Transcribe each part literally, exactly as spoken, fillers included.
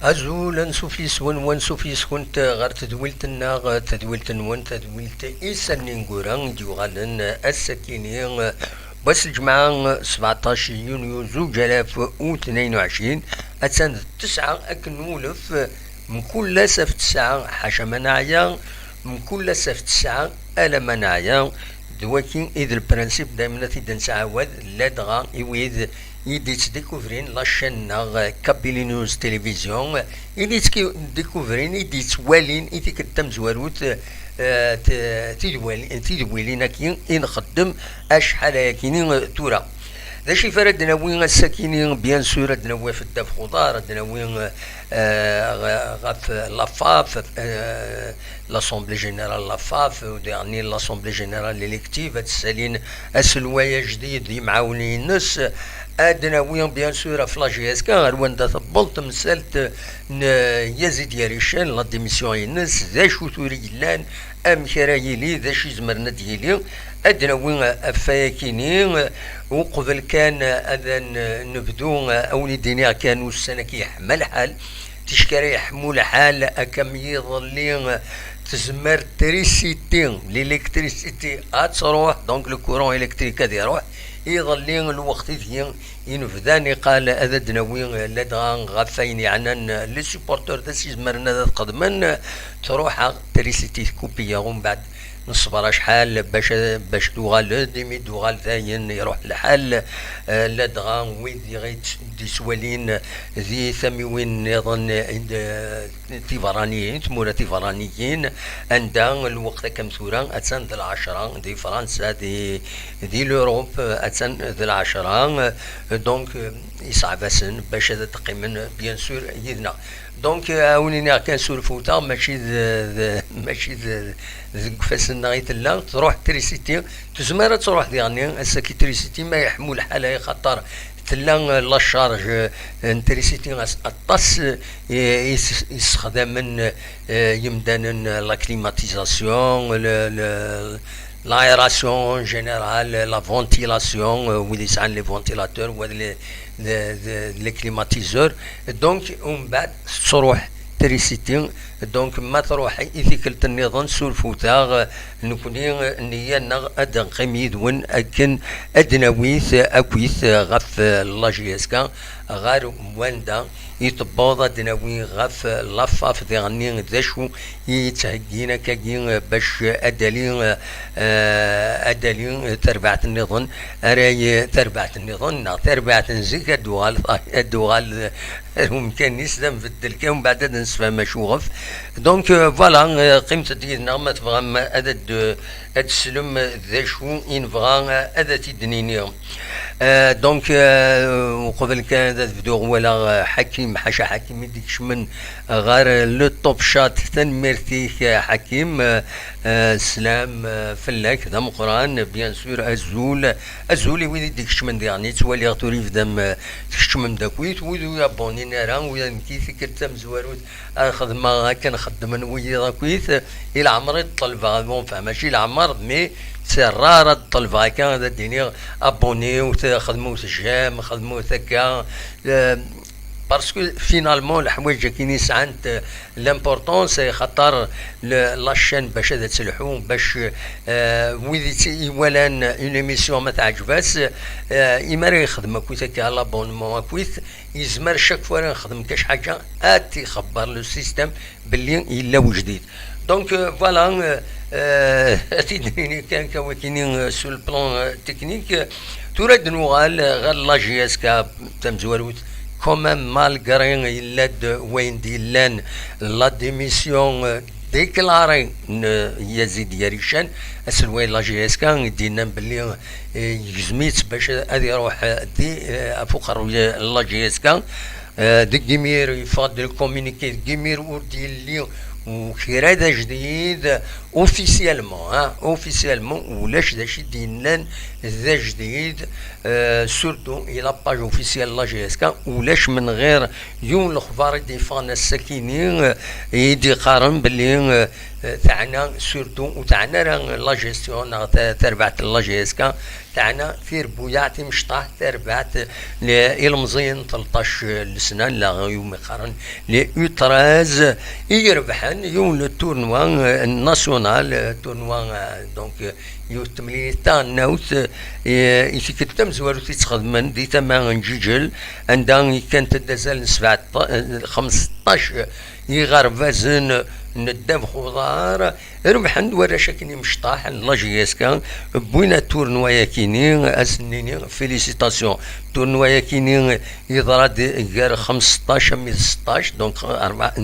Azul, ansuf yes-wen, wansuf yes-kent ɣer tedwilt-nneɣ, tadwilt-nwen, tadwilt Isallen Ineggura i d-yuɣalen ass-akini, wass n lǧemɛa, sbeɛṭac yunyu zuǧ alaf u tnayen u ɛecrin, attan d ttesɛa akken n wulef, mkul ass ɣef ttesɛa, ḥaca ma neɛya, mkul ass ɣef ttesɛa, ala ma neɛya. D waki i d lprinsip daymen ad t-id-nettɛawad, ladɣa i wid i d-yettdikuvrin la chaîne-nneɣ, Kabylie News Télévision, i d-yettdikuvrin, i d-yettwalin i tikkelt tamezwarut, eh, t-, tidwal-, tidwilin-agi i nxeddem acḥal ayakini, eh, tura. D acu i ara d-nawi ass-akini? Bien sûr, ad d-nawi ɣef ddabex uḍar, ad d-nawi, eh, ɣ-, ɣef la FAF, eh, l'Assemblée Générale, la FAF, u diɣenni l'Assemblée Générale élective, ad ssalin aselway ajdid d yimɛawnen-ines. Ad d-nawi, bien sûr, ɣef la J S K, ar wanda tewweḍ temsalt n Yazid Yarican, la démission-ines, d acu tura yellan, amek ara yili, d acu izemren ad d-yili. Ad d-nawi ɣef wayakini, uqbel kan ad n-, nebdu, ad wen-id-iniɣ kan ussan-agi yeḥma lḥal. Ticki ara yeḥmu lḥal, akka am yiḍelli, tezmer trisiti, l'électricité ad truḥ, donc le courant électrique ad iruḥ. Iḍelli, lweqt ideg i nebda niqal, ad d-nawi ladɣa ɣef wayen yeɛnan les supporteurs d acu izemren ad t-xedmen. Truḥ-aɣ trisiti, tkupi-yaɣ, umbeɛd neṣber acḥal bac, bac tuɣal-d, imi d-tuɣal dayen iruḥ lḥal. Eh, ladɣa wid i ɣ-d-yettwalin di tamiwin nniḍen, eh, tiberraniyin, tmura tiberraniyin, anda lweqt akka am tura attan d lɛecṛa di Fransa, di, di l'Europe, attan d lɛecṛa, eh, donc, eh, yeṣɛeb-asen bac ad d-qqimen, bien sûr, yid-neɣ. Donc, euh, ad wen-iniɣ kan suref-nteɣ, mačči d, d, mačči d, deg ifassen-nneɣ i tella, truḥ trisiti, tezmer ad truḥ diɣenni, ass-agi trisiti, ma yeḥmu lḥal, axaṭer tella, euh, la charge, euh, n trisiti, as-, aṭas, euh, i, i s-, i ssexdamen, euh, yimdanen, euh, la climatisation, le, le, l'aération générale, la ventilation, euh, wid yesɛan les ventilateurs, wid les, les, les, les climatiseurs. Donc, umbeɛd tettruḥ trisiti. Donc, ma truḥ i tikkelt nniḍen, surfut-aɣ, euh, nekni, euh, nniya-nneɣ ad neqqim yid-wen akken ad d-nawi akkit, euh, ɣef, euh, la J S K ɣer wanda i tewweḍ. Ad d-nawi ɣef la FAF diɣenni d acu i yettheggin akkagi, eh, bac ad d-tali, eh, ad d-tali, eh, tarbaɛt nniḍen, ara y-, tarbaɛt nniḍen neɣ tarbaɛt n zik ad d-tuɣal, ad d-tuɣal, eh, ar umkan-is d ambeddel kan, mbeɛd ad nessefhem acuɣef. Donc, eh, voilà, eh, qqimet-d yid-neɣ ma tebɣam ad d-, ad d-teslem d acu i nebɣa, eh, ad t-id-nini. Euh, donc, euh, uqbel kan ad bduɣ, walaɣ, euh, Ḥakim, ḥaca Ḥakim i d-ikecmen ɣer le Top Chat. Tanemmirt-ik, euh, Ḥakim. Euh, euh, slam, euh, fell-ak, d ameqqran, bien sûr, azul. Azul i wid i d-ikecmen diɣen, i ttwaliɣ tura ibdam, euh, tkecmem d akuyt, wid ur abonnin ara, wid nekki tikkelt tamezwarut ad xedmeɣ akken xeddmen wiyiḍ akuyt, i leɛmer i d-ṭelbeɣ, bon, enfin, mačči leɛmer, mais c'est rare ad ṭelbeɣ akka, ad d-iniɣ abonniwt, xedmut j'aime, xedmut akka, euh, parce que finalement, leḥwayeǧ akkin i sɛant, euh, l'importance, xaṭer le-, la chaîne bac ad telḥu, bac, euh, wid i tt-, iwalan une émission ma teɛǧeb-as, euh, imi ara yexdem akkit akka l'abonnement akkit, yezmer chaque fois ara nexdem kac ḥaǧa ad t-ixebber le système belli yella wejdid. Donc, euh, voilà, euh, euh, ad t-id-nini kan akka wakini, euh, sur le plan, euh, technique. Tura ad nuɣal, euh, ɣer la J S K tamezwarut, quand même, malgré yella-d wayen d-yellan, la démission, euh, déclarée n Yazid Yarican, aselway n la J S K, i d-yennan belli, euh, yegzem-itt bac ad iruḥ, euh, di, euh, ɣef uqerruy n la J S K. Euh, deg imir yeffeɣ-d le communiqué, deg imir ur d-yelli, U kra d ajdid, officiellement, hein, officiellement, ulac d acu i d-yennan d ajdid, euh, surtout i la page officielle n la J S K, ulac menɣir yiwen lexbar i d-yeffɣen ass-akini, euh, i d-iqqaren belli, euh, euh, teɛna surtout, ur teɛna ara la gestion neɣ ta-, tarbaɛt n la J S K, teɛna tirbuyaɛ timecṭaḥ, tarbaɛt n ilemẓiyen n tleṭṭac lesna, neɣ iwumi qqaren les U treize, i irebḥen yiwen le tournoi, euh, national, euh, tournoi, euh, donc, euh, yiwet temlilit taɣelnawt, euh, i tikkelt tamezwarut i tt-xedmen di tama n Ǧiǧel, anda i kkant-d azal n sebɛeṭṭac, euh, xemseṭṭac iɣerbazen n ddabex uḍar, rebḥen-d warrac akken imecṭaḥ n la J S K, wwin atournoi-akini, ad s-nini félicitations. Tournoi-akini yeḍra-d gar xemseṭṭac armi d seṭṭac, donc, rba-,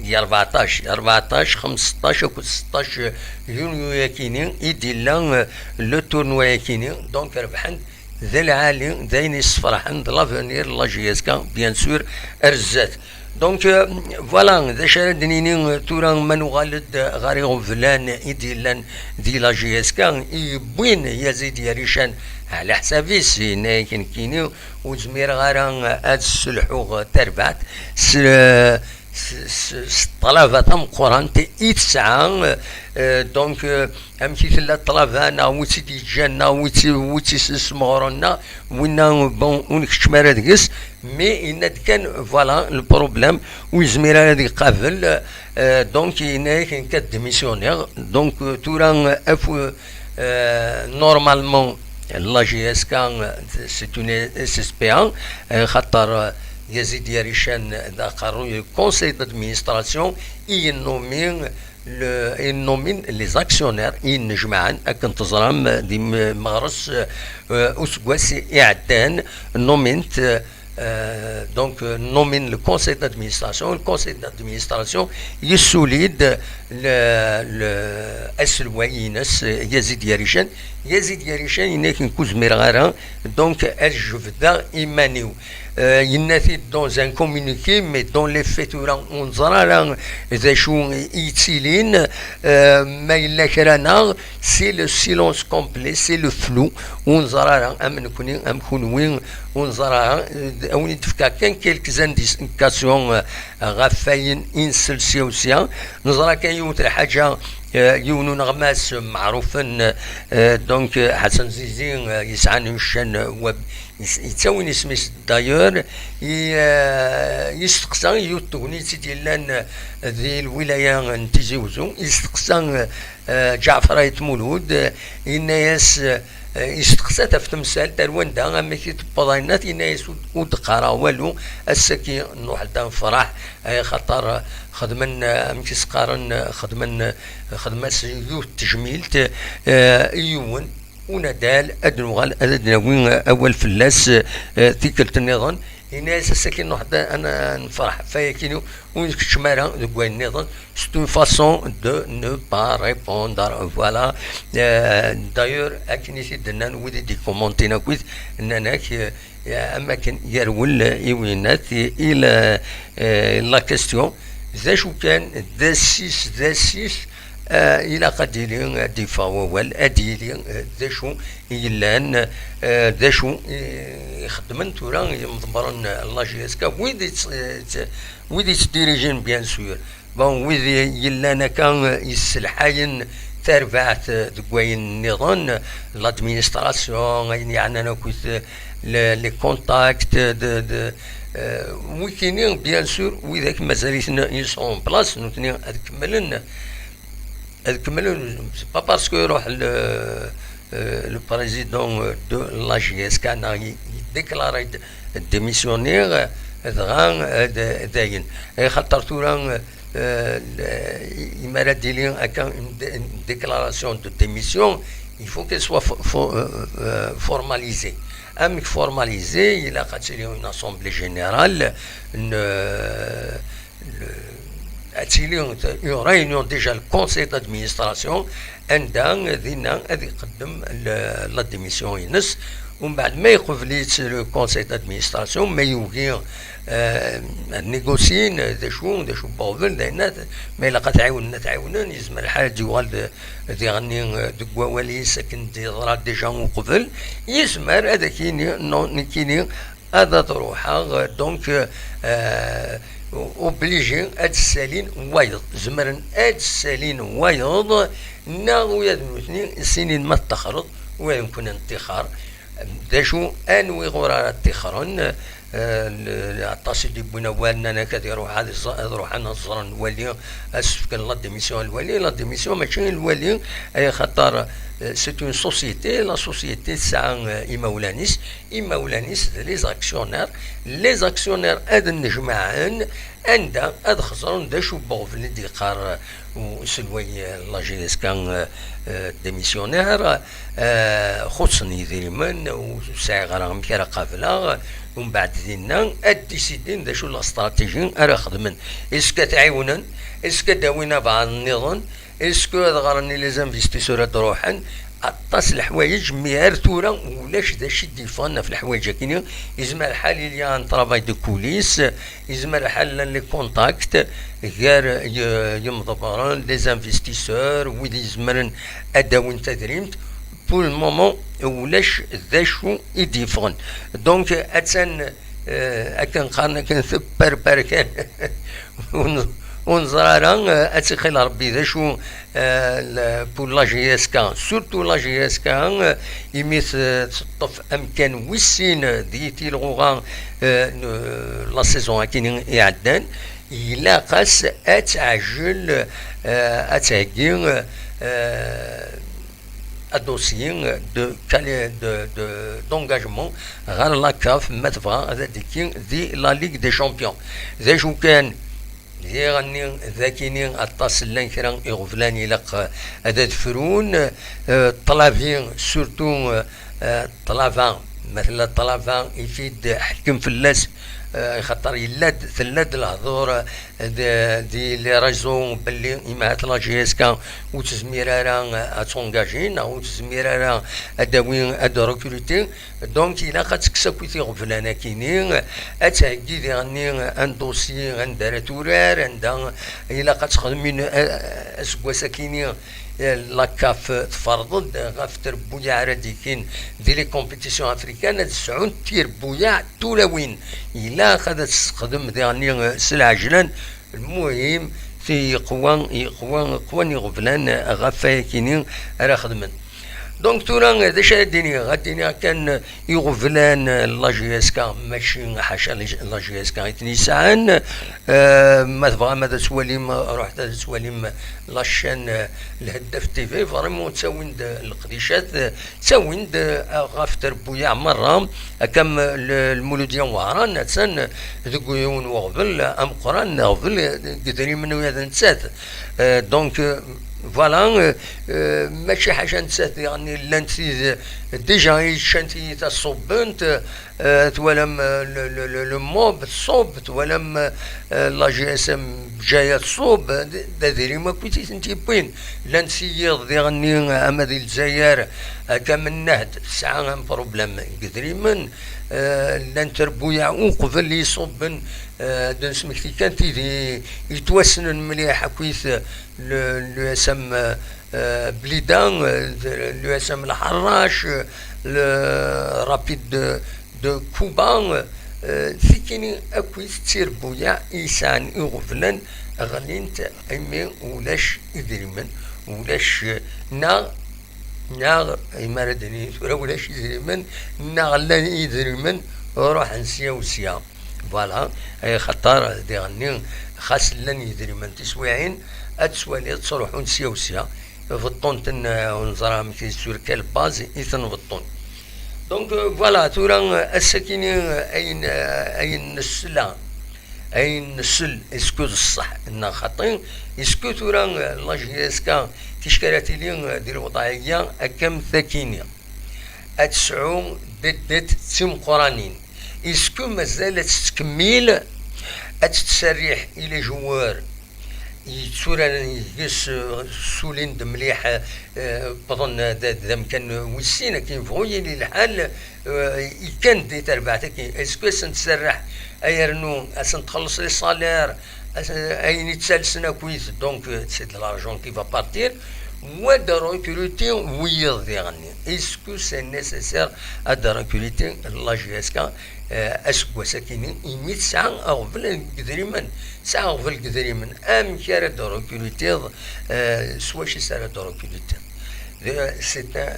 rbeɛṭac, rbeɛṭac, xemseṭṭac akked seṭṭac yunyu-yakini i d-illa, euh, le tournoi-akini, donc rebḥen-d d lɛali, d ayen yessefraḥen d l'avenir n la J S K, bien sûr, ar zdat. Donc, euh, voilà, d acu ara d-nini, euh, tura ma nuɣal-d ɣer iɣeblan i d-yellan di la J S K, i yewwin Yazid Yarican ɛla ḥsab-is, yenna-yak nekkini ur zmireɣ ara ad sselḥuɣ tarbaɛt s, s, s, s ṭṭlaba tameqqrant i tesɛa, euh, donc, euh, amek i tella ṭṭlaba, neɣ wi tt-id-yeǧǧan, neɣ wi tt-, wi tt-ismeɣren, neɣ winna, bon, ur nkeččem ara deg-s, mais yenna-d kan, voilà, le problème, ur yezmir ara ad iqabel, euh, donc yenna-yak nekk ad démissionniɣ. Donc, euh, tura, euh, af-, euh, normalement, la J S K, euh, c'est une S S P A, euh, xaṭer, euh, Yazid Yarican d aqerruy du conseil d'administration, i yennomi le, i nomin les actionnaires, i yennejmaɛen, akken teẓram, di m-, meɣres, euh, useggas iɛeddan, nomin-t, euh, donc, euh, nomin le conseil d'administration, le conseil d'administration yessuli-d le, le, aselway-ines, Yazid Yarican. Yazid Yarican yenna-k nekk ur zmireɣ ara, donc, ad jebdeɣ iman-iw. Euh, yenna-t-id dans un communiqué, mais dans les faits tura ur neẓra ara d acu i yettilin, euh, ma yella kra neɣ c'est le silence complet, c'est le flou, ur neẓra ara, am nekni, am kunwi, ur neẓra ara, euh, a wen-d-fkeɣ kan quelques indications, euh, ɣef wayen i nsel sya u sya, neẓra kan yiwet lḥaǧa, euh, yiwen uneɣmas meɛrufen, euh, donc, euh, Ḥasan Zizi, euh, yesɛan uccan, euh, web, Yes-, yettawin isem-is d'ailleurs, i, eh, yesteqsa yiwet tegnit i d-yellan, eh, di lwilaya n Tizi Uzzu, yesteqsa, eh, Ǧaɛfer Ayt Mulud, eh, yenna-yas, eh, yesteqsa-t ɣef temsalt ar wanda amek i tewweḍ ayenna, yenna-yas ur, ur d-qqareɣ walu, ass-agi nruḥ-d ad nefreḥ, eh, xaṭer xedmen, eh, amek i s-qqaren, eh, xedmen, eh, xedmen-as yiwet tejmilt, eh, i yiwen, unadal, ad nuɣal ad d-nawi awal fell-as, eh, tikkelt nniḍen. Yenna-yas ass-agi nruḥ-d ad n-, nefreḥ ɣef wayakini, ur nkeččem ara deg wayen nniḍen. C'est une façon de ne pas répondre. Voilà. Euh, d'ailleurs, akken i t-id-nnan wid i d-ikumantin akkit, nnan-ak, euh, am akken yerwel i winnat, i, i la, eh, la question, d acu kan, d assis, d assis, eh, ilaq ad d-yili, ad d-yeffeɣ wawal, ad d-yili, eh, d acu i yellan, eh, d acu i ixeddmen tura yimḍebbren n la J S K, wid i tt-, eh, tt-, wid i ttdirijin, bien sûr. Bon, wid yellan akka, eh, yesselḥayen tarbaɛt, eh, deg wayen nniḍen, eh, l'administration, ayen yeɛnan akkit, eh, le-, les contacts, de, de, eh, wikini, bien sûr, widak mazal-iten ils sont en place, nutni ad kemmlen, ad kemmlen, c'est pas parce que iruḥ le, eh, le président de la J S K neɣ i-, yedéclare-d démissionner, eh, dɣa, eh, d-, dayen. Axaṭer tura, eh, euh, le-, imi ara d-tili akka une dé-, une déclaration de démission, il faut qu'elle soit fo-, fo-, euh, euh, formalisée. Amek formalisée, ilaq ad tili une assemblée générale, une, euh, le-, Ad tili une réunion déjà, le conseil d'administration, anda dinna ad iqeddem le- la démission-ines. Umbeɛd ma yeqbel-itt le conseil d'administration, ma yugi, euh, ad négocien, d acu d acu n uɣbel, d ayen ad- ma ilaq ad t-ɛiwnen ad t-ɛiwnen, yezmer lḥal ad yuɣal d- diɣenni, euh, deg wawal-is akken d-yeḍra déjà uqbel. Yezmer ad ak-yini non, nekkini ad ad ruḥeɣ, donc, euh, obligé ad ssalin wayeḍ. Zemren ad ssalin wayeḍ, neɣ ula d nutni ssinin ma ttaxreḍ, ula d nekkni nettixer. D acu, anwi ɣur ara ttixren? Euh, l- aṭas i d-yewwin awal, nnan-ak ad iruḥ ad iẓ- ad ruḥen ad ẓren lwali, ad s-fken la démission i lwali. La démission mačči i lwali, ay xaṭer, euh, c'est une société. La société tesɛa, euh, imawlan-is, imawlan-is d les actionnaires. Les actionnaires ad nnejmaɛen anda ad xeẓren d acu n uɣbel i d-yeqqar, euh, uselway, euh, la J S K, euh, euh, démissionnaire, euh, xuṣṣen yidrimen, ur sɛiɣ ara amek ara qableɣ. Umbeɛd dinna ad décidin d acu la stratégie ara xedmen. Est-ce ad t-ɛiwnen? Est-ce ad d-awin abɛaḍ nniḍen? Est-ce que ad ɣren i les investisseurs ad ruḥen? Aṭas n leḥwayeǧ, mi ar tura ulac d acu i d-yeffɣen ɣef leḥwayeǧ-akini. Yezmer lḥal il y a un travail de coulisses, yezmer lḥal llan les contacts gar y- yimḍebbren, les investisseurs, wid yezemren ad d-awin tadrimt. Pour le moment ulac d acu i d-yeffɣen. Donc attan, euh, akken qqaren akken tepperper kan. Ur n- ur neẓri ara, euh, ad tt-ixil Rebbi d acu, euh, le- pour la J S K, surtout la J S K, euh, imi t- teṭṭef amkan wis sin di tilɣuɣa, euh, n- la saison akini iɛeddan, ilaq-as ad teɛjel, euh, ad theggi, euh, adossier de quali- de- de- d'engagement ɣer la CAF, ma tebɣa ad d-tekki di la Ligue des Champions. D acu kan, diɣenni d akini aṭas llan kra iɣeblan ilaq ad ad frun, euh, ṭṭlabi, surtout, euh, euh, ṭṭlaba, ma tella ṭṭlaba i t-id-ḥekkem fell-as, euh, xaṭer yella-d, tella-d lehdur, euh, d- di les réseaux belli imahat la J S K ur tezmir ara, euh, ad tungaji, neɣ ur tezmir ara ad d-tawi, ad d-recruter. Donc ilaq ad tekkes akk iɣeblan akini, ad theggi diɣenni un dossier anda ara turar, anda ilaq ad texdem une- euh, aseggas akini, euh, la CAF tferḍ-d ɣef trebbuyaɛ ara d-ikkin di les compétitions africaines, ad sɛunt tirebbuyaɛ tulawin. Ilaq ad as-texdem diɣenni, euh, s lɛejlan. Lmuhim, ti yeqwa, yeqwa, qwan iɣeblan ɣef wayakini ara xedmen. Donc tura d acu ara d-iniɣ? Ad d-iniɣ kan iɣeblan, la J S K, mačči ḥaca la J S K i ten-yesɛan. Euh, ma tebɣam ad twalim, ruḥet ad twalim la chaîne, euh, Lheddaf T V, vraiment ttawin-d leqdicat, ttawin-d, euh, ɣef trebbuyaɛ merra, akka am le- Lmuludya n Wehran, attan deg yiwen uɣbel ameqqran, aɣbel deg idrimen ula d nettat. Euh, donc, euh, voilà, euh, euh, mačči ḥaca nettat, yani, llant tid déjà i yeččan tiyita ṣṣubbent, euh, twalam, euh, le, le, le, le MOB tṣubb, twalam, euh, la G S M Bjaya tṣubb, d d adrim akk i tent-yewwin. Llant tiyiḍ diɣenni, ama di Lezzayer, akka am Nnehd tesɛa un problème deg idrimen, euh, llant trebbuyaɛ uqbel i iṣubben, euh, ad d-nesmekti kan tid i- yettwassnen mliḥ akkit le, l'U S M, euh, Blida, euh, l'U S M Lḥerrac, euh, le Rapide de, de Cuba, euh, tikini akkit d tirebbuyaɛ i yesɛan iɣeblan ɣlint imi ulac idrimen, ulac, euh, neɣ, neɣ imi ara d-nini tura ulac idrimen, neɣ llan idrimen ruḥen sya u sya. Voilà, axaṭer diɣenni xas llan yidrimen tiswiɛin, ad twaliḍ ttruḥun sya u sya, beṭṭun-ten, euh, ur neẓri amek, sur quelle base i ten-beṭṭun. Donc, euh, voilà, tura, euh, ass-akini, euh, ayen, euh, ayen nesla, ayen nsel, est-ce que d ṣṣeḥ neɣ xaṭi? Est-ce que tura, euh, la G S K ticki ara tili, euh, di lewḍeɛ-agi akka am takini? Ad tesɛu ddeddet d timeqqranin. Est-ce que mazal ad tettkemmil ad tettserriḥ i les joueurs yetturaren yeg-s, eh, ssulin-d mliḥ, eh, wwḍen d, d amkan wis sin, akken yebɣu yili lḥal, eh, yekkan di terbaɛt-agi. Est-ce que ad sen-tserreḥ, ay rnu ad sen-txelleṣ les salaires, ad sen-, ayen ittalsen akkit, donc, eh, c'est de l'argent qui va partir, ou ad recruter wiyiḍ diɣen? Est-ce que c'est nécessaire ad recruter la J S K, eh, aseggas-akini, imi tesɛa aɣbel n yedrimen? Tesɛa aɣbel n yedrimen. Amek ara d-recrutiḍ, eh, s wacu ara d-recrutiḍ? De-, c'est un,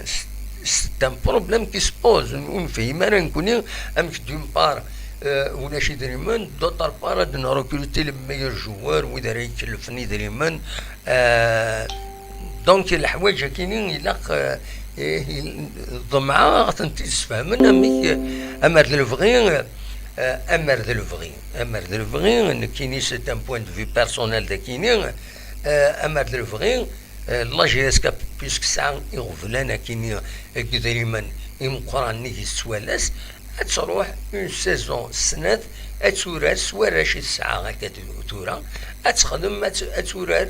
c'est un problème qui se pose. Ur nefhim ara nekkni amek, d'une part, eh, ulac idrimen, d'autre part, ad n-recruter les meilleurs joueurs, wid ara ikelfen idrimen. Eh, donc, leḥwayeǧ-akini ilaq, eh, eh, ḍemɛeɣ ad tent-id-sfehmen amek, eh, amer d lebɣi, eh, amer d lebɣi, amer d lebɣi, nekkini, c'est un point de vue personnel dakini, eh, amer d lebɣi, eh, la J S K, puisque tesɛa iɣeblan akini n yedrimen imeqqranen i yettwalas, ad truḥ une saison snat, ad turar s warrac i tesɛa akka tura, ad texdem, ad t-, ad turar,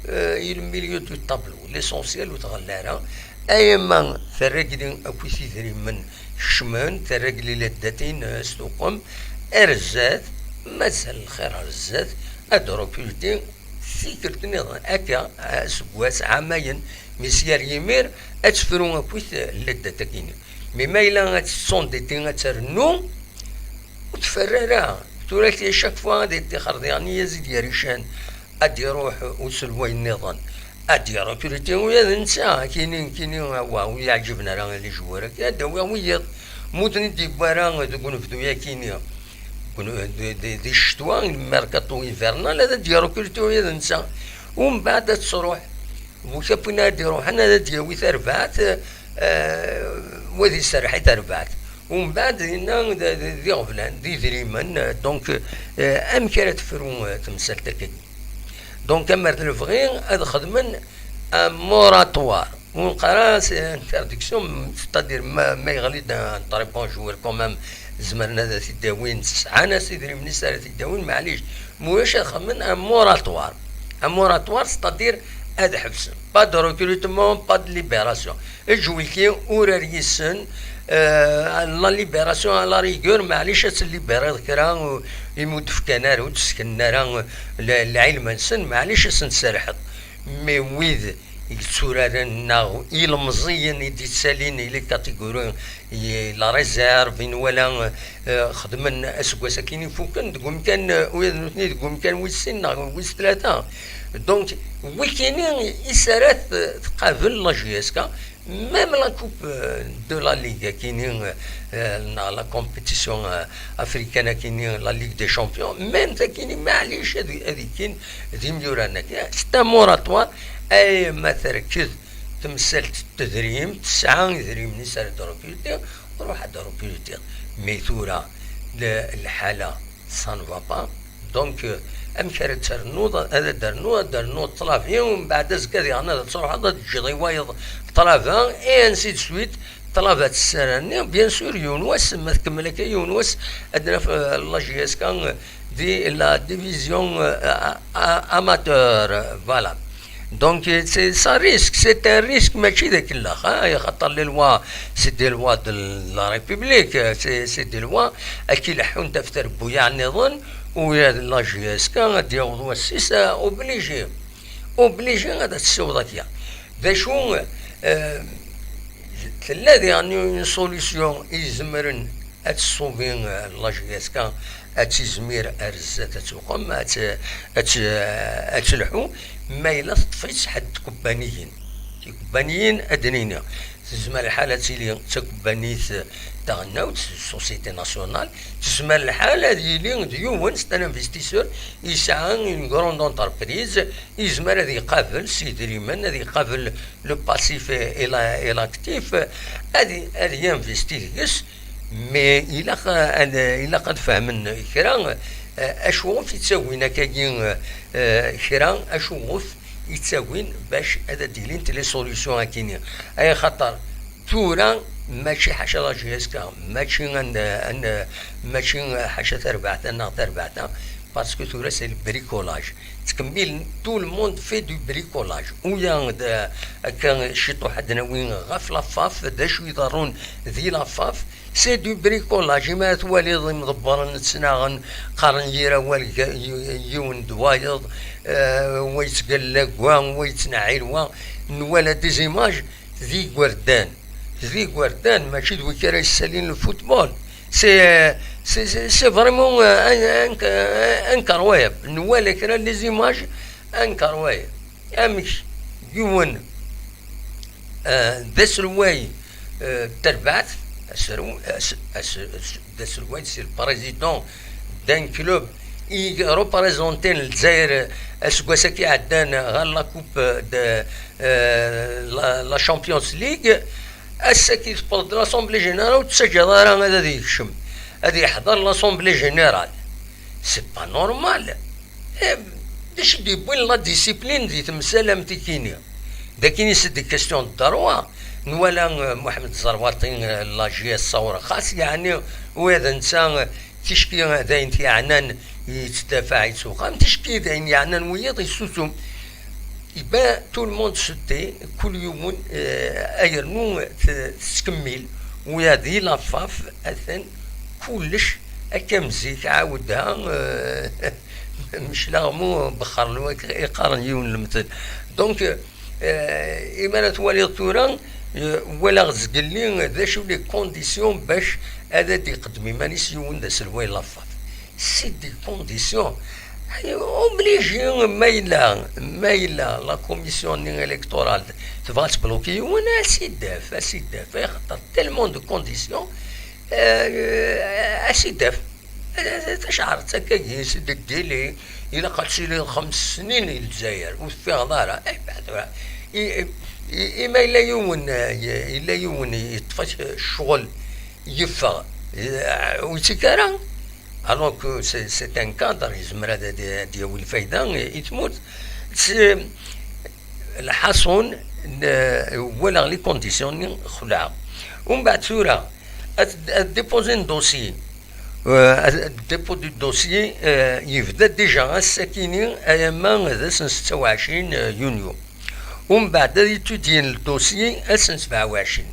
eh, i le milieu du tableau, l'essentiel ur tɣelli ara. Ayama terregli akkit idrimen kecmen, terregli la date-ines tuqem, ar zdat, mazal lxir ar zdat, ad recruter tikkelt nniḍen akka, aseggas, ɛamayen, mi s yar yimir ad tefru akkit la date-agi-nni. Mais ma yella ad tettunditi, ad ternu, ur tferr ara. Tura à chaque fois ad iṭṭixer diɣen i Yazid Yarican, ad d-iruḥ uselway nniḍen, ad d-iruḥ recruter ula d netta, kini, kini, wa, ur yi-ɛǧiben ara les joueurs-agi, ad d-awiɣ wiyiḍ. Ma ur ten-id-yewwi ara deg unebdu-yakini, deg une-, di, di, di ccetwa, le mercato hivernal, ad d-iruḥ recruter ula d netta. Umbeɛd ad truḥ, bu kapwin ad d-iruḥen, ad d-yawi tarbaɛt, eh, wa ad iserreḥ i tarbaɛt. Umbeɛd dinna d, d, d iɣeblan, d idrimen, eh, donc, eh, amek ara tefru, eh, temsalt akkagi? Donc, amer d lebɣi ad xedmen un moratoire. Ur neqqar ara c'est interdiction, c'est-à-dire ma, ma yeɣli-d un très bon joueur quand même, zemren ad t-id-awin, sɛan as idrimen-is ara t-id-awin, maɛlic. Ma ulac ad xedmen un moratoire. Un moratoire, c'est-à-dire ad ḥebsen. Pas de recrutement, pas de libération. Eǧ wiki, urar yis-sen, euh, la libération à la rigueur, maɛlic ad tt-libériḍ kra, euh, imi ur d-fkan ara, ur d-seknen ara, euh, le-, lɛilm-nsen, maɛlic ad sen-tserrḥeḍ. Mais wid yetturaren neɣ ilemẓiyen i d-yettalin i les catégories, i la réserve, i nwala, eh, xedmen aseggas akin ifuken deg umkan, eh, ula d nutni deg umkan wis sin neɣ wis tlata. Donc, wikini is ara t-, tqabel la J S K, même la coupe, eh, de la Ligue akini, eh, neɣ la compétition, eh, africaine akini, la Ligue des Champions, même takini, maɛlic ad, ad ikkin d imyuran-agi. C'est un moratoire, ay ma terked temsalt n tedrimt, tesɛa idrimen-is ara d-recruter, ruḥ ad d-recruter. Mais tura, le-, lḥala, ça ne va pas. Donc, euh, amek ara d-ternuḍ, ad d-ternuḍ, ad d-ternuḍ ṭṭlabi, umbeɛd azekka diɣen ad truḥeḍ ad d-teǧǧeḍ i wayeḍ ṭṭlaba, et ainsi de suite. Ṭṭlaba tessara-nni, bien sûr, yiwen wass, ma tkemmel akka yiwen wass, ad naf, euh, la J S K, euh, di la division, euh, a-, a-, amateur, euh, voilà. Donc, euh, c'est, ça risque, c'est un risque, mačči d akellex, hein, axaṭer les lois, c'est des lois de la République, euh, c'est, c'est des lois, ad k-ileḥḥun ɣef trebbuyaɛ nniḍen, u la J S K ad d-yaweḍ wass-is, euh, obligé, obligé ad tessiweḍ akka. D acu, euh, tella diɣen une solution i izemren ad tessubi, euh, la J S K, ad tizmir ar zdat, ad tuqem, ad t-, ad t-, ad telḥu, ma yella teṭṭef-itt ḥedd tkubbaniyin. Tikubbaniyin, ad d-nini, tezmer lḥal ad tili d takubbanit taɣelnawt, société nationale, tezmer lḥal ad yili d yiwen, c'est un investisseur, yesɛa une grande entreprise, yezmer ad iqabel s idrimen, ad iqabel le passif et, et la-, et l'actif, ad, ad yinvesti deg-s, mais ilaq ad, ilaq ad fehmen kra, eh, acuɣef i ttagin akkagi, eh, kra, acuɣef i ttagin bac ad d-ilint les solutions akini. Ay xaṭer, tura, mačči ḥaca la J S K, mačči an-, an-, mačči ḥaca tarbaɛt-a neɣ tarbaɛt-a, Parce que tura c'est le bricolage. Ttqemmilen, tout le monde fait du bricolage. Uya d akka ciṭuḥ ad d-nawi ɣef la FAF, d acu iḍerrun di la FAF. C'est du bricolage. Imi ara twaliḍ imḍebbren ttnaɣen, qqaren yir awal g-, y-, yiwen d wayeḍ, euh, wa yettgalla g wa, wa yettneɛɛil wa. Nwala des images d igerdan. D igerdan, mačči d wiki ara yessalin le football. C'est, euh, c'est, c'est, c'est vraiment, euh, in-, in-, incroyable. Nwala kra les images incroyable. Amek yiwen, euh, d aselway, euh, d terbaɛt, aserw-, as-, as-, as-, d aselway, c'est le président d'un club i représenté Lezzayer, euh, aseggas-agi iɛeddan ɣer la coupe de, euh, la, la Champions League. Ass-agi tewweḍ-d l'Assemblée Générale, ur tettaǧǧaḍ ara ad, ad yekcem, ad yeḥḍer l'Assemblée Générale. C'est pas normal. Eh, d acu i d-yewwin la discipline di temsal am tikini? D akin i s-d question de droit. Nwala, euh, Mohamed Zarwati, euh, la J S Saoura, xas yeɛni, u d netta, euh, ticki d ayen t-yeɛnan yettdafaɛ, yettwexxam, ticki d ayen yeɛnan wiyaḍ yessusum. Iban tout le monde sauté, kul yiwen, euh, ayernu t-, tettkemmil, ula di la FAF, atan kullec akka am zik, ɛawed ha, euh, meclaɣ mu bexxer lwak i qqaren yiwen lemtel. Donc, euh, imi ara twaliḍ tura, euh, walaɣ zgelli d acu les conditions bac ad d-iqeddem iman-is yiwen d aselway n la FAF. C'est des conditions. Obligé, ma yella, ma yella la commission-nni électorale tebɣa ad tbloquer yiwen, ad s-idaf, ad s-idaf, axaṭer tellement de conditions, euh, ad s-idaf. Tacɛart akkagi, c'est des délais, ilaq ad tiliḍ xems snin i Lezzayer, ur teffiɣeḍ ara. Eh, ben, tura, i, i, i ma yella yiwen, eh, yella yiwen yeṭṭef-ak ccɣel, yeffeɣ, eh, ur yettak ara. Alors que c'est, c'est un cadre, yezmer ad, ad, ad yawi lfayda i, i tmurt. C'est, lḥaṣun, n-, walaɣ les conditions-nni xelɛeɣ. Umbeɛd tura, ad, ad déposer un dossier. Euh, ad, dépôt du dossier, euh, yebda déjà ass-akini, alamma d ass n setta u ɛecrin yunyu. Umbeɛd ad étudien le dossier ass n sebɛa u ɛecrin.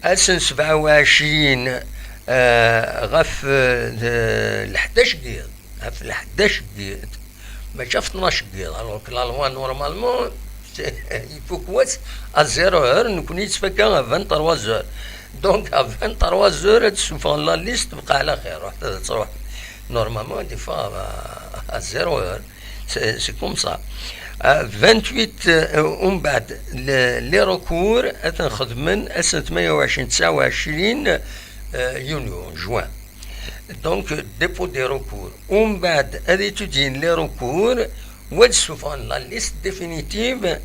Ass n sebɛa u ɛecrin, euh, ɣef, euh, leḥdac n yiḍ, ɣef leḥdac n yiḍ, mačči ɣef tnac n yiḍ, alors que la loi normalement, c'est, il faut que wass à zéro heure, nekkni yettfakka à vingt-trois heures. Donc à vingt-trois heures ad d-ssufɣen la liste, bqa ɛla xir, ruḥ ad truḥ. Normalement ad d-iffeɣ à, à zéro heure. C'est, c'est comme ça. Euh, vingt-huit, euh, umbeɛd, le, les recours, ad ten-xedmen ass n tmanya u ɛecrin, tesɛa u ɛecrin, euh, yunyu, juin. Donc, dépôt des recours. Umbeɛd, ad étudien les recours, u ad ssufɣen la liste définitive,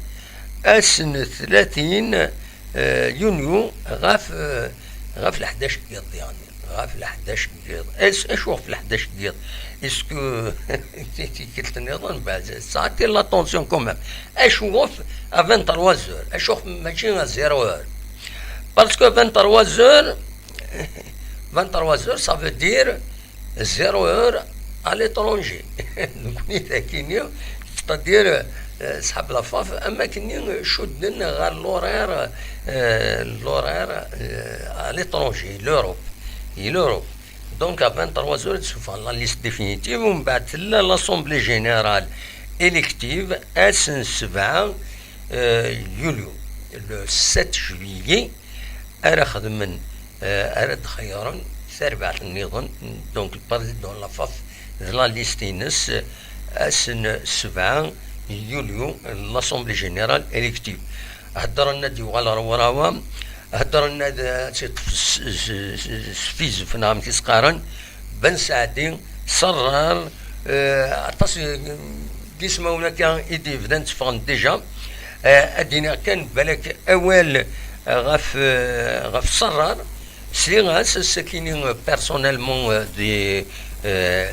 ass n tlatin, euh, yunyu, ɣef, euh, ɣef leḥdac n yiḍ, yani. Ɣef leḥdac n yiḍ. Acu ɣef leḥdac n yiḍ? Est-ce que tikkelt nniḍen, bah, ça attire l'attention quand même. Acu ɣef à vingt-trois heures? Acu ɣef mačči à zéro heure? Parce que vingt-trois heures, vingt-trois heures, ça veut dire zéro heure à l'étranger. Donc, c'est-à-dire, euh, sḥab la FAF, am akken cudden ɣer l'horaire, euh, l'horaire, euh, à l'étranger, l'Europe. Et l'Europe. Donc, à vingt-trois heures, ad ssufɣen la liste définitive, umbeɛd tella l'Assemblée Générale élective, ass n sebɛa, euh, yulyu, le sept juillet, ara xedmen, euh, ara d-xeyyren tarbaɛt nniḍen, donc le président n la FAF d la liste-ines, ass n sebɛa yulyu, l'Assemblée Générale élective. Heddren ad d-yuɣal ɣer Urawa, heddren ad, ad tt-iṭṭef s, s, s, s fizef, neɣ amek i s-qqaren, Ben Saɛdi, Ṣerrar, euh, aṭas n yismawen akka i d-yebdan tteffɣen déjà. Euh, ad d-iniɣ kan balak awal ɣef, euh, ɣef Ṣerrar. Sliɣ-as ass-akini, euh, personnellement, euh, di, euh,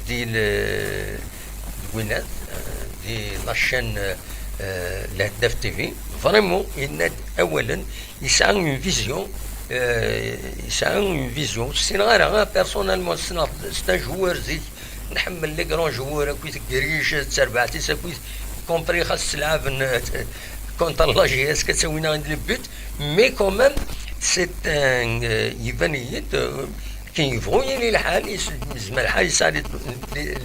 di le, di winat, euh, di la chaîne, euh, Lheddaf T V. Vraiment, yenna-d awalen, yesɛa une vision, euh, yesɛa une vision. Ur ssineɣ ara, ah, personnellement, ssneɣ, c'est un joueur zik, Nḥemmel les grands joueurs, akkit Grealish d terbaɛt-is, akkit Compris, xas ttlaɛben, euh, contre la J S K, ttawin-aɣ-d les buts, mais quand même, c'est un, euh, iban-iyi-d, euh, akken yebɣu yili lḥal, yezmer lḥal yesɛa les, les, les,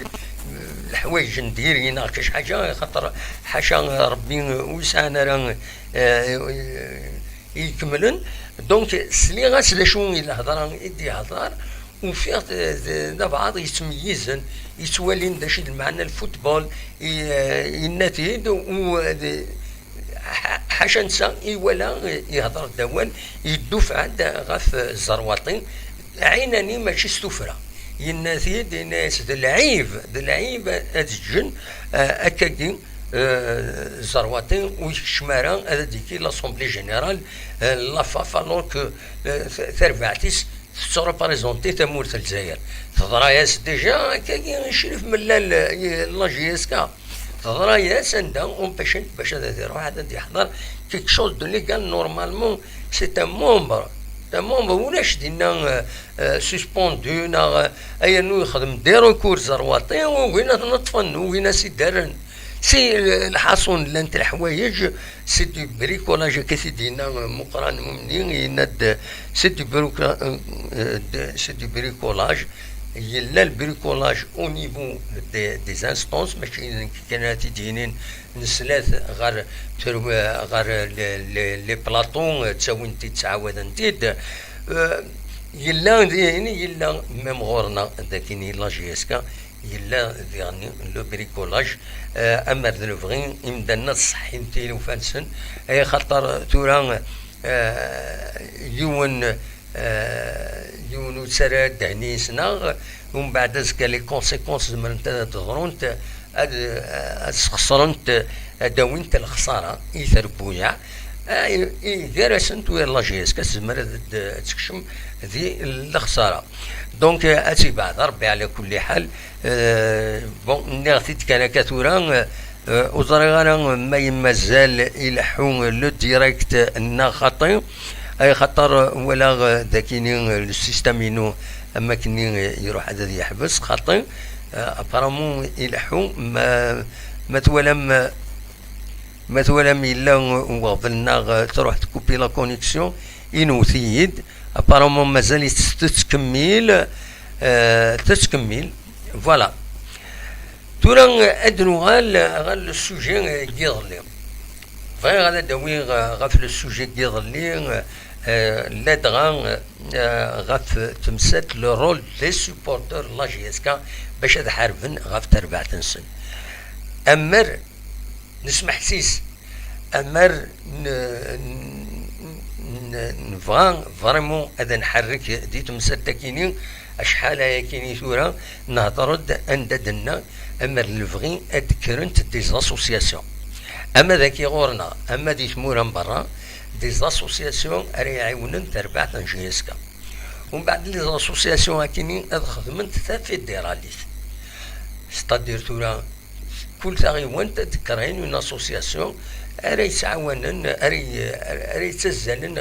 leḥwayeǧ n diri neɣ kac ḥaǧa, xaṭer ḥaca Rebbi ur yesɛan ara, euh, ikemlen. Donc, sliɣ-as d acu i lhedra i d-ihedder, ufiɣ-t d, d abɛaḍ yettmeyyizen, yettwalin d acu i d lmeɛna lfutbol, i, yenna-t-id, u, d, ḥa-, ḥaca netta, iwala, ihedder-d awal, yeddufeɛ-d ɣef ẓerwaṭi, ɛinani mačči s tuffra. Yenna-t-id, yenna-yas d lɛib, d lɛib ad ǧǧen, eh, akkagi, eh, ẓerwaṭi ur yekcem ara ad d-yekki l'Assemblée Générale, eh, la FAF, alors que, eh, t-, tarbaɛt-is tettreprezenti tamurt n Lezzayer. Teḍra-yas déjà akkagi i Crif Mellal, eh, la J S K. Teḍra-yas anda umpacent bac ad iruḥ ad d-yeḥḍer quelque chose de légal, normalement, c'est un membre. C'est un membre, ulac dinna, euh, euh, suspendu, neɣ, euh, ayen ur yexdem des recours ẓerwaṭi, ugin ad t-neṭṭfen, ugin ad s-idaren. Si, euh, lḥaṣun llant leḥwayeǧ, c'est du bricolage, akka i t-id-yenna, euh, Muqran Mumni, yenna-d, c'est du brico-, euh, euh, de, c'est du bricolage. Yella le bricolage au niveau des, des instances, mačči d nekk kan ara t-id-yinin, nesla-t ɣer, ɣer les, les, les plateaux, ttawin-t-id, ttɛawaden-t-id. Euh, yella din, yella même ɣur-neɣ, d akken la J S K, yella diɣen le bricolage, euh, amer d lebɣi, imdanen ad ṣeḥḥin tilufa-nsen, ay xaṭer tura, euh, yiwen, euh, yiwen ur ttarra ddehn-is neɣ, umbeɛd azekka les conséquences zemrent ad d-ḍrunt, ad, ad sxeṣrent, ad d-awint lexṣara i trebbuyaɛ, eh, i, gar-asent u la J S K tezmer ad d-, ad tekcem di lexṣara. Donc, eh, ad tt-ibɛed Rebbi ɛla kulli ḥal. Eh, bon, nniɣ-t-id kan akka tura, eh, ur ẓriɣ ara ma yemmazal ileḥḥu le direct neɣ xaṭi, ay xaṭer walaɣ, eh, d akini, eh, le système-inu am akkenni, eh, iruḥ ad, ad yeḥbes, xaṭi. Eh, apparemment ileḥḥu, ma, ma twalam, ma twalam yella uɣbel neɣ, eh, truḥ tkupi la connexion, inwet-iyi-d. Apparemment mazal-itt tettkemmil, eh, tettkemmil. Voilà. Tura ad nuɣal ɣer le sujet n yiḍelli. Bɣiɣ ad d-awiɣ ɣef le sujet n yiḍelli, eh, ladɣa, eh, ɣef temsalt, le rôle des supporters n la J S K, bac ad ḥarben ɣef terbaɛt-nsen. Amer nesmeḥsis, amer n-, n-, n-, nebɣa vraiment ad nḥerrek di temsalt-akini, acḥal ayakini tura, nehder-d anda d-nenna, amer lebɣi ad d-kkrent des associations. Ama dagi ɣur-neɣ, ama di tmura n berra, des associations ara iɛiwnen tarbaɛt n J S K. Umbeɛd les associations akini ad xedment tafederalit. C'est-à-dire tura, kul taɣiwant ad d-kkreen une association ara yettɛawanen, ara y-, ara yettazzalen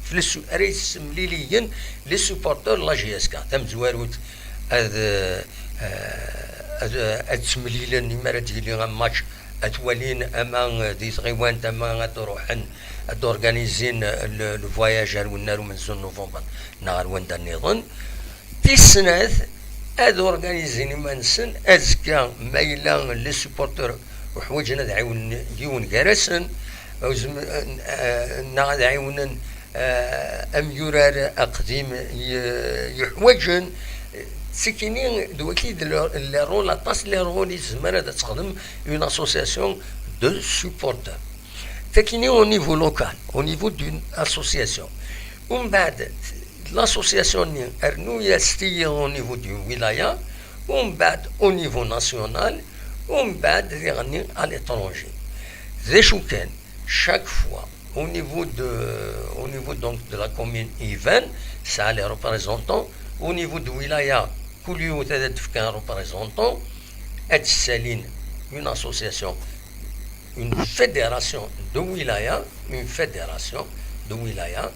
f les su-, ara yessemliliyen les supporters n la J S K. Tamezwarut ad, eh, ad, ad ttemlilen imi ara d-yili un match, ad t-walin ama di tɣiwant, ama ad ruḥen ad d-organizin le, le voyage ar wennar umenzu n novembre neɣ ar wanda nniḍen. Tis snat, ad organizin iman-nsen azekka, ma yella les supporters uḥwaǧen ad ɛiwnen yiwen gar-asen, uzm-, eh, neɣ ad ɛiwnen, eh, amyurar aqdim y-, yuḥwaǧen. Tsikini d waki d le, le rôle, aṭas le rôle i tezmer ad texdem une association de supporters. Takini au niveau local, au niveau d'une association. Umbeɛd, l'association-nni rnu-yas-t-iyi au niveau du wilaya, umbeɛd au niveau national, umbeɛd diɣenni à l'étranger. D acu kan, chaque fois, au niveau de, au niveau donc de la commune Ivan, ça a les représentants, au niveau de wilaya, kul yiwet ad d-tefk un représentant, ad d-ssalin une association, une fédération de wilaya, une fédération de wilaya,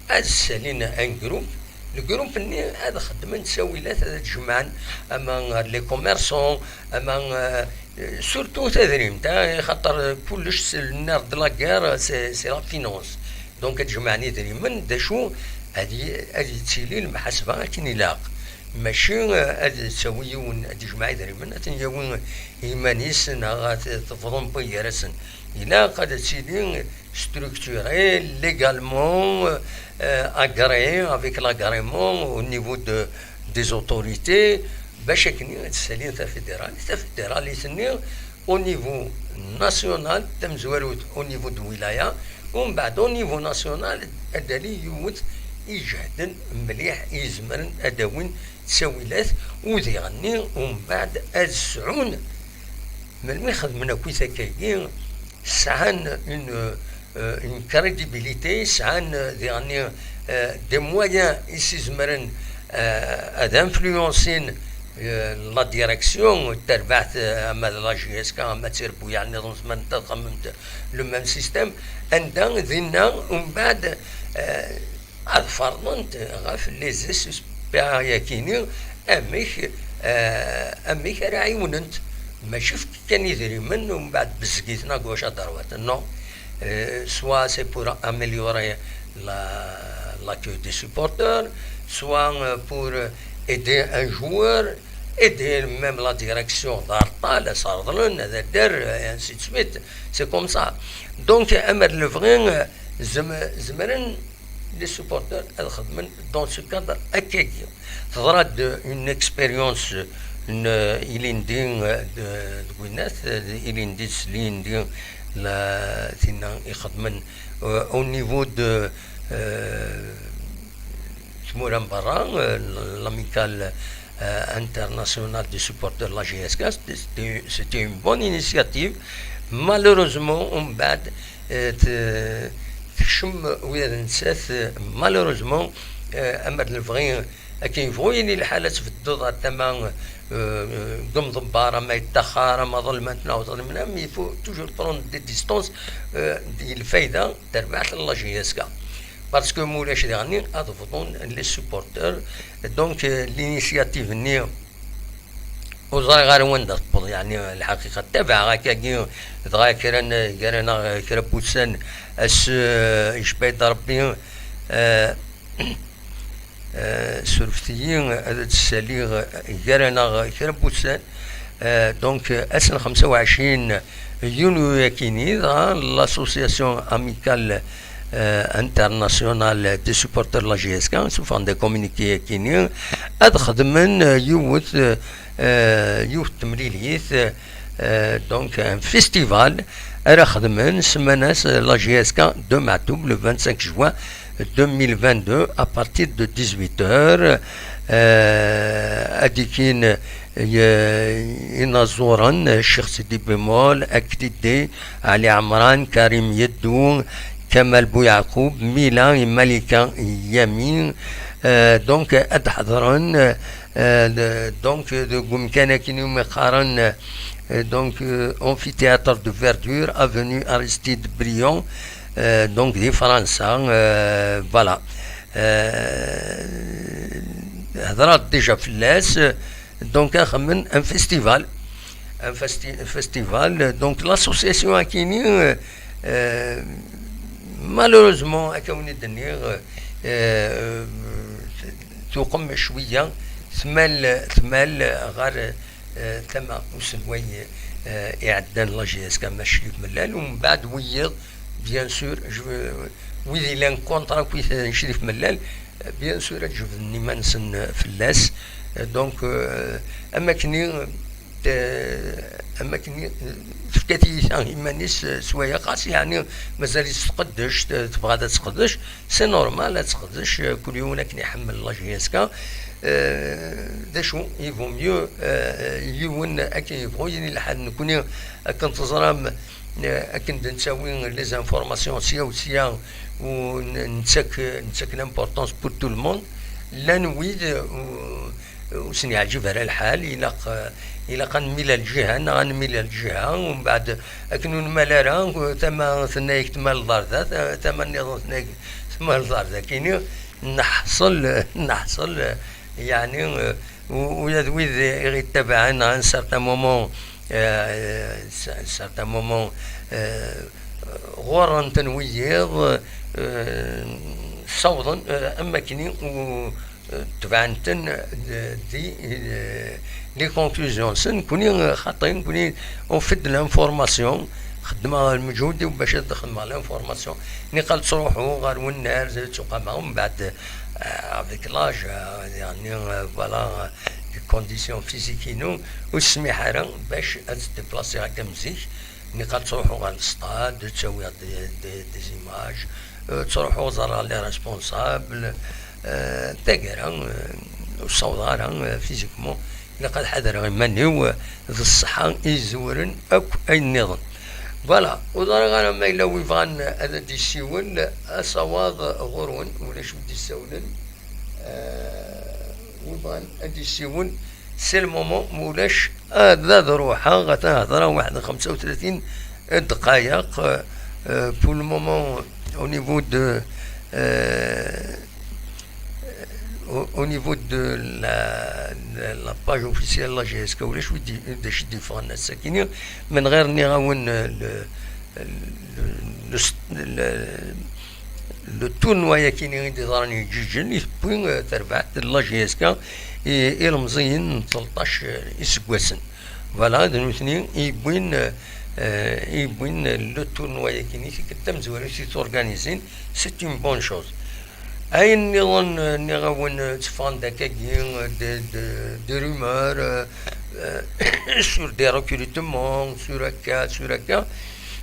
ad d-ssalin un groupe, Le groupe-nni ad xeddmen ttawilat, ad jemɛen ama les commerçants, ama, euh, surtout tadrimt, hein, xaṭer kullec s l'heure de la guerre, c'est, c'est la finance. Donc ad jemɛen idrimen, d acu ad y-, ad yettili lemḥasba akken ilaq. Mačči, euh, ad tawi yiwen, ad yejmeɛ idrimen, ad ten-yawi i yiman-is, neɣ ad t-, tebḍen wway gar-asen. Ilaq ad tili structuré, légalement, euh, agréé avec l'agrément au niveau de, des autorités, bac akken ad ssalin tafédérale. Tafédérale i tenni au niveau national, tamezwarut au niveau de wilaya, umbeɛd au niveau national, ad d-ali yiwet ijehden mliḥ, izemren ad d-awin ttawilat, u diɣenni umbeɛd ad sɛun, melmi xedmen akkit akkagi, sɛan une, euh, une crédibilité, sɛan, euh, diɣenni, euh, des moyens i s-izemren, euh, ad influencin, euh, la direction, tarbaɛt, euh, ama d la J S K, ama d tirebbuyaɛ nniḍen zemrent ad xemmement le même système, anda dinna umbeɛd, euh, ad ferḍent ɣef les S S P A-yakini, amek, euh, amek ara ɛiwnent, mačči efk kan idrimen, umbeɛd bezgiten à gauche à droite. Non. Euh, soit c'est pour améliorer la, l'accueil des supporters, soit, euh, pour aider un joueur, aider même la direction, d areṭṭal, ad s-reḍlen, ad adder, et ainsi de suite. C'est comme ça. Donc, amer lebɣi, euh, zem-, zemren les supporters ad xedmen dans ce cadre akkagi. Teḍra-d une expérience n ilindi, euh, de, de Gwinnat, euh, ilindi s lindi la, tinna ixedmen, euh, au niveau de, euh, tmura n berra, euh, l'amicale, euh, internationale des supporters de la J S K, c'était, c'était, c'était une bonne initiative. Malheureusement, umbeɛd, euh, t-, tekcem ula d nettat, euh, malheureusement, euh, amer d lebɣi, akken yebɣu yili lḥal, ad tbeddeḍ ar tama, euh, euh, n umḍebber, ama yettaxxar, ama ḍelment neɣ ur ḍelmen, mais il faut toujours prendre des distances, euh, d lfayda terbaɛt n la J S K. Parce que ma ulac diɣenni ad bḍun les supporters. Donc, euh, l'initiative-nni ur ẓriɣ ara wanda tewweḍ, yeɛni, lḥaqiqa, ttabaɛeɣ akkagi, dɣa kra n, gar-aneɣ kra n wussan, ass, euh, icba-yi-d Rebbi, euh, euh, surfet-iyi, ad d-ssaliɣ gar-aneɣ kra n wussan. Euh, donc, ass n xemsa u ɛecrin yunyu-yakini, dɣa l'association amicale, euh, internationale des supporters de la J S K, ssuffɣen-d akominiki-yakini, ad xedmen, euh, yiwet, euh, yiwet temlilit, euh, donc un festival, ara xedmen, semman-as la J S K de Maɛtub, le vingt-cinq juin deux mille vingt-deux, à partir de dix-huit heures, euh, ad d-ikkin, euh, inaẓuren, Ccix Sidi Bimol, Akdidi, Ali Ɛemran, Karim Yeddou, Kamal Bouyacoub, Mila et Malika Yami. Euh, donc, ad d-ḥeḍren, euh, de, donc, deg umkan akken umi qqaren, euh, donc, euh, amphithéâtre de verdure, avenue Aristide Briand, euh, donc, di Fransa, euh, voilà. Euh, hedreɣ déjà fell-as, euh, donc, ad xedmen un festival. Un festi-, festival, euh, donc, l'association akini, euh, euh, malheureusement, akka wen-d-nniɣ, euh, tuqem cwiya, tmal, tmal ɣer, euh, tama uselway, euh, iɛeddan la J S K, Mass Crif Mellal, umbeɛd wiyiḍ, bien sûr, je veux, wid yellan contre akk i Crif Mellal, euh, bien sûr, ad jebden iman-nsen, euh, fell-as. Euh, donc, euh, am akken i, euh, am akken i, euh, tefka tiyita iman-is, euh, s waya, xas yeɛni mazal-itt tqeddec, euh, tebɣa ad tt-tqeddec, c'est normal ad tqeddec, euh, kul yiwen akken iḥemmel la J S K. Euh, d acu, il vaut mieux, euh, yiwen akken yebɣu yili lḥal, nekkni akken teẓram, euh, akken d-nettawi les informations sya u sya, u n-, nettak, nettak l'importance pour tout le monde. Llan wid, euh, ur sen-yeɛǧib ara lḥal, ilaq, euh, ilaq ad nemmil ar lǧiha neɣ ad nemmil ar lǧiha, umbeɛd akken ur nemmal ara, tama tenna-yak tmaleḍ ar da, ta-, tama nniḍen tenna-yak tmaleḍ ar dakini. Neḥṣel, neḥṣel, yeɛni, eh, u-, ula d wid i ɣ-ittabaɛen à un certain moment, eh, à un certain moment, eh, ɣurren-ten wiyiḍ, eh, ssawḍen, eh, am wakken u-, eh, tebɛen-ten di, di, eh, les conclusions-nsen. Nekkni, eh, xaṭi, nekkni on fait de l'information, xeddmeɣ lmeǧhud-iw bac ad xedmeɣ l'information. Niqal ttruḥuɣ ɣer wennar, ttuqameɣ, mbeɛd, eh, avec l'âge, eh, yeɛni, eh, voilà, eh, les conditions physiques-inu ur ssmiḥ ara bac ad ttdiplasiɣ akka am zik. Niqal ttruḥuɣ ɣer le stade, ttawiɣ des, des, des images, eh, ttruḥuɣ ẓerreɣ les responsables, eh, taggara, eh, ur ssawḍeɣ ara, eh, physiquement. Ilaq ad ḥadreɣ iman-iw, eh, d ṣṣeḥḥa i izewren akk ayen nniḍen. Voilà, ur ẓriɣ ara ma yella wi bɣan ad d-yessiwel, asawaḍ ɣur-wen, ulac wi d-issawlen. Eh, wi bɣan ad d-yessiwel, c'est le moment, ma ulac ad, ad ruḥeɣ, atan hedreɣ waḥed xemsa u tlatin dqayeq. Eh, pour le moment, au niveau de, eh, au, au niveau de la, la, la page officielle de la G S K, ulac wi d-, d acu d-yeffɣen ass-akini, menɣir nniɣ-awen, eh, le, le, le, le, le tournoi-yakini i d-iḍran yeǧǧiǧen, yewwi, eh, tarbaɛt n la G S K i, ilemẓiyen n tleṭṭac, eh, iseggasen. Voilà, d nutni i yewwin, eh, eh, i yewwin le tournoi-yakini, tikkelt tamezwarut i turganizin, c'est une bonne chose. Ayen nniḍen, eh, nniɣ-awen, eh, tteffɣen-d akkagi, eh, de, de, de rumeurs, eh, eh, sur des recrutements, sur akka, sur akka,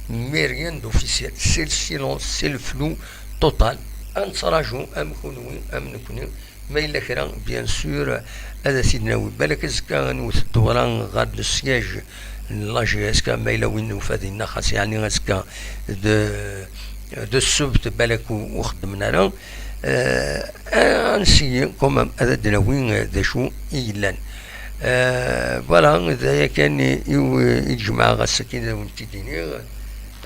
mais rien d'officiel. C'est le silence, c'est le flou total. Ad nettraǧu, am kunwi, am nekni. Ma yella kra, bien sûr, ad as-id-nawi. Balak azekka ad nwet ddewra ɣer le siège n la G S K, ma yella win nufa dinna, xas yeɛni azekka d, d ssebt, balak ur, ur xeddmen ara. Eh, ad nsiyi quand même ad d-nawi, eh, d acu i yellan. Eh, voilà, d aya kan i, i, i d-jemɛeɣ ass-agi ad awen-t-id-iniɣ.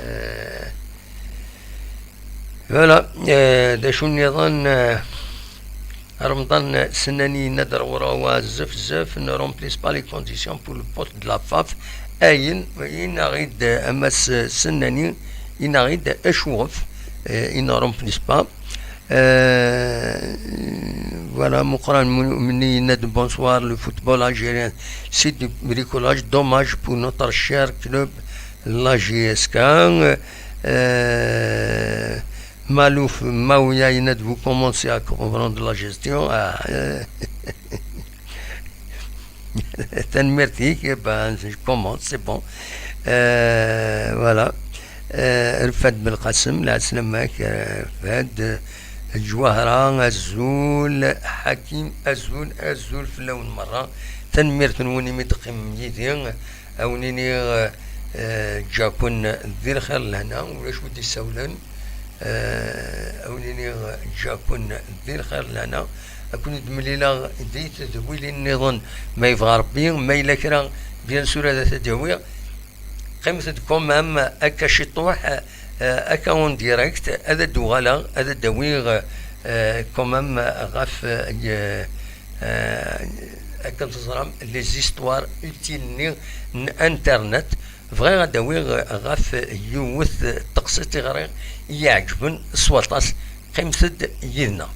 Eh, voilà, eh, d acu nniḍen, eh, Remḍan Sennani yenna-d: Rawrawa zef zef, ne remplissent pas les conditions pour le poste de la faf. Ayen, yenna-ɣ-id, eh, Mass Sennani, yenna-ɣ-id acuɣef, eh, i ne remplissent pas. Euh, voilà, Moukhran Mou-, Mouni, bonsoir. Le football algérien, c'est du bricolage. Dommage pour notre cher club, la G S K. Euh, Malouf Maouya, vous commencez à comprendre la gestion. Ah, euh, Tanemmirt-ik, eh ben, je commence, c'est bon. Euh, voilà. Euh, Rfad Belqasem, lɛeslama-k, euh, Rfad. Ǧwahra, azul. Ḥakim, azul, azul fell-awen merra. Tanemmirt-nwen imi d-teqqimem yid-i. Ad wen-iniɣ, euh, ǧǧaɣ-ken di lxir d lehna, ulac wi d-isawlen. Eh, ad wen-iniɣ ǧǧaɣ-ken di lxir d lehna. Ad ken-id-mlileɣ di tedwilin nniḍen, ma yebɣa Rebbi. Ma yella kra, bien sûr, ad t-id-awiɣ. Qqimet-d quand même akka ciṭuḥ, eh, akka en direct, ad d-uɣaleɣ, ad d-awiɣ, eh, quand même ɣef, eh, eh, akken teẓram, les histoires utiles-nni n Internet. Bɣiɣ ad d-awiɣ ɣef yiwet teqsiṭ i ɣriɣ i yi-iɛeǧben s waṭas. Qqimet-d yid-neɣ.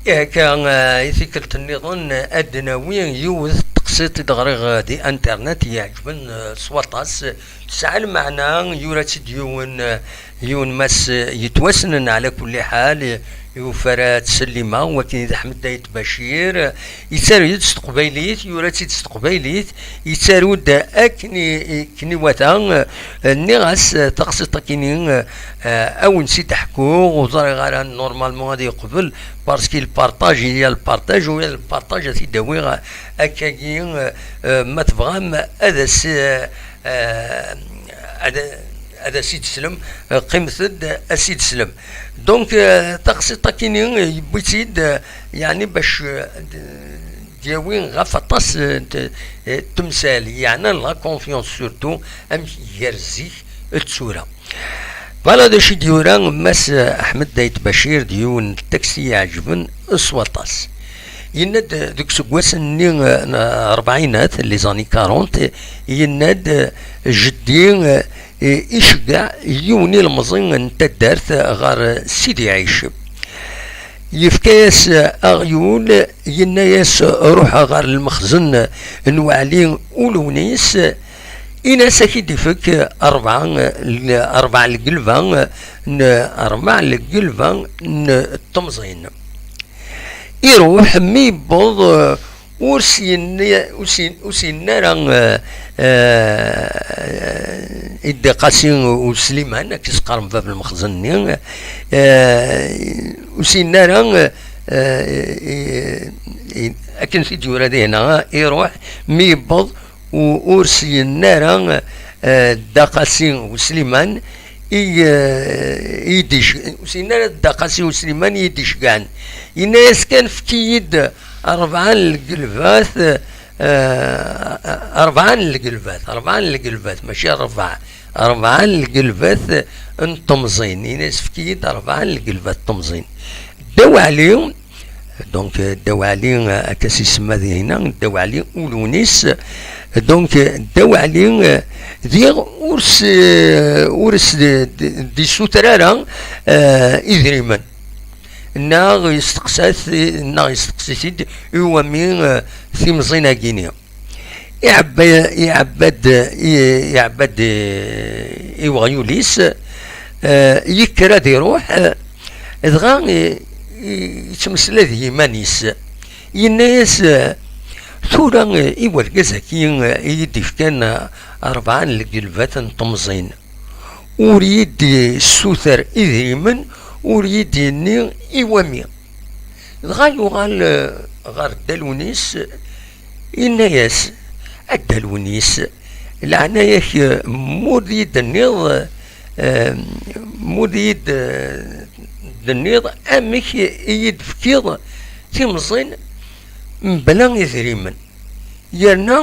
Akka, eh, i tikkelt nniḍen, eh, ad d-nawi yiwet n teqsiṭ i d-ɣriɣ, eh, di internet, yeɛǧben, eh, s waṭas. Tesɛa lmeɛna, yura-tt-id yiwen, eh, yiwen mass, eh, yettwassnen ɛla kulli ḥal, eh, i ufara ttsellimeɣ, wakken i d Ḥmed Ayt Bacir, eh, yettaru-yi-d s teqbaylit, yura-tt-id s teqbaylit, yettaru-d akken i, akken iwata, eh, nniɣ-as, eh, taqsiṭ-akini, eh, eh, a wen-tt-id-ḥkuɣ, ur ẓriɣ ara normalement ad yeqbel, parce que le partage, il y a le partage, u le partage ad t-id-awiɣ, eh, akkagi, eh, eh, ma tebɣam ad as, eh, eh, ad, ad as-id-teslem, eh, qqimet-d, ad as-id-teslem. Donc, eh, taqsiṭ-akini, eh, yewwi-tt-id, eh, yeɛni bac, eh, d-, d-yawi ɣef aṭas, eh, n t-, eh, temsal, yeɛnan la confiance surtout, amek gar zik d tura. Voilà d acu i d-yura Mass Ḥmed Ayt Bacir, d yiwen n texte i yi-iɛeǧben s waṭas. Yenna-d deg useggas-nni, eh, n ṛebɛinat, les années quarante, yenna-d, eh, jeddi, eh, iceggeɛ yiwen ilemẓi n taddart ɣer Sidi Ɛic. Yefka-yas aɣyul, yenna-yas: "Ruḥ ɣer lmexzen n Weɛli Ulewnis, in-as ad k-id-ifek rebɛa, rebɛa n lgelba n, rebɛa n lgelba n temẓin." Iruḥ, mi yewweḍ, ur s-yenni-, ur s-, ur s-yenni ara, eh, eh, i Dda Qasi U Sliman, akken s-qqaren bab lmexzen-nni, eh, ur s-yenni ara, eh, i, i, akken t-id-yura dihna, iruḥ, mi yewweḍ, u-, ur s-yenni ara, eh, Dda Qasi U Sliman, i, eh, i d-ic-, ur s-yenni ara Dda Qasi U Sliman i yi-d-iceggɛen. Yenna-yas kan: "Efk-iyi-d rebɛa n lgelbat, eh, rebɛa n lgelbat, rebɛa n lgelbat, mačči rebɛa, rebɛa n lgelbat n temẓin." Yenna-yas: "Efk-iyi-d rebɛa n lgelbat n temẓin." Dda Weɛli, donc, eh, Dda Weɛli, eh, akka s-isemma dihna, Dda Weɛli Ulewnis, donc, eh, Dda Weɛli, eh, diɣ ur s-, eh, ur s-, d-, d-, d-issuter ara, eh, idrimen. Neɣ yesteqsa-t, neɣ yesteqsi-t-id i wami, eh, timẓin-agi-ni. Iɛebba-, iɛebba-d, i-, iɛebba-d, eh, i weɣyul-is, eh, yekker ad iruḥ, eh, dɣa, eh, i-, yettmeslay d yiman-is. Yenna-yas, eh, "Tura, eh, i wergaz-agi, eh, i yi-d-ifkan, eh, rebɛa n lgelbat n temẓin, ur yi-d-issuter idrimen, ur yi-d-yenni i wami." Dɣa yuɣal, eh, ɣer Dda Lewnis, yenna-yas: "A Dda Lewnis, leɛnaya-k, eh, mmur-iyi-d-tenniḍ, eh, mmur-iyi-d-tenniḍ amek i yi-d-tefkiḍ timẓin mebla idrimen, yerna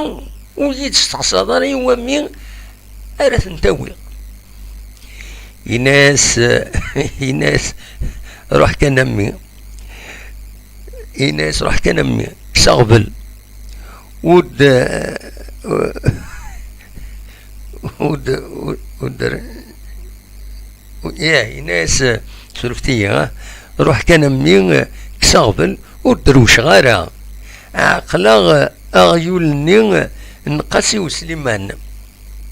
ur yi-d-testeqsaḍ ara i wami ara tent-awiɣ." Yenna-yas, yenna-yas: "Ruḥ kan a mmi." Yenna-yas: "Ruḥ kan a mmi, kkes aɣbel." Ur d-, ur d-, ur d-, ur, ya, yenna-yas: "Surfet-iyi, ha? Ruḥ kan a mmi, kkes aɣbel, ur d-rewceɣ ara. Ɛeqleɣ aɣyul-nni n Qasi U Sliman."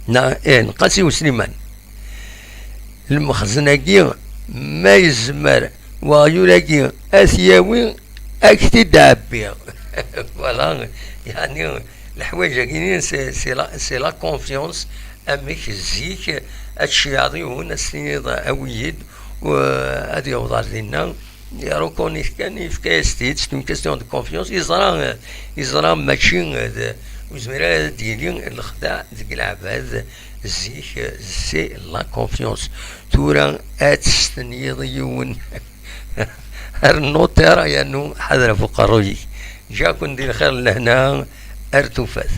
Neɣ, eh, n Qasi U Sliman. "Lmexzen-agi, ma yezmer weɣyul-agi ad t-yawi, ad k-t-id-ɛebbiɣ." Voilà, yeɛni, leḥwayeǧ-agi, c'est, c'est la, c'est la confiance. Amek zik ad tceyɛeḍ yiwen, ad s-tiniḍ: "Awi-yi-d", u-, ad yaweḍ ar dinna, irukunit kan, yefka-yas-t-id, c'est une question de confiance. Yeẓra, yeẓra mačči d, ur yezmir ara ad d-yili lexdeɛ deg leɛbad zik, c'est la confiance. Tura ad testenyiḍ yiwen ar notaire, yernu ḥader ɣef uqerruy-ik. Ǧǧiɣ-ken di lxir n lehna, ar tufat.